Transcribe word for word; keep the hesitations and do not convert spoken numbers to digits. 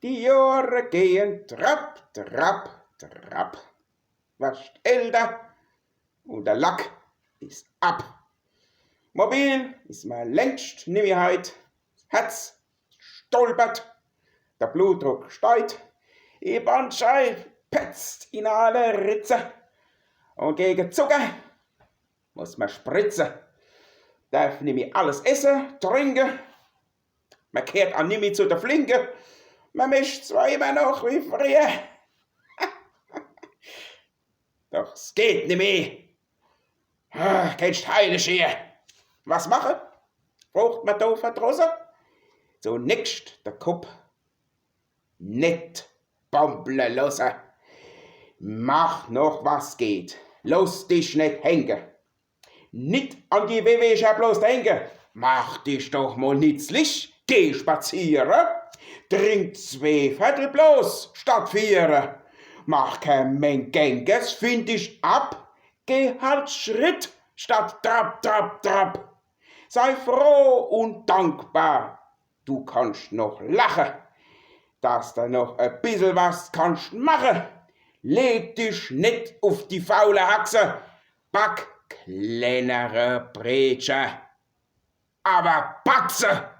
Die Johre gehen trapp, trapp, trapp. Werst älter un de Lack is ab. Mobil is mer längst nimmi heit. Herz stolpert, de Blutdruck steigt, die Bandscheiw petzt in alle Ritze. Un gege Zucker muss mer spritze. Derf nimmi alles esse, trinke. Mer gheert aa nimmi zu de Flinke. Mer mischt zwar immer noch wie frieher. Doch s geht nimmi. Ah, kennst heile schier. Was mache? Frocht mer do verdrosse. Zunächst de Kopp net bambele losse. Mach noch, was geht. Loss dich net hänge. Nit an die Wehwehcher bloß denke. Mach dich doch mol nitzlich, geh spaziere. Trink zwee Vertel bloß statt viere. Mach kee Mengänges, find dich ab. Geh halt Schritt statt Trab, Trab, Trab. Sei froh un dankbar, du kannst noch lache, dass de noch e bissel was kannst mache. Leg dich net uf die faule Haxe, back klennere Brötcher, awwer back se.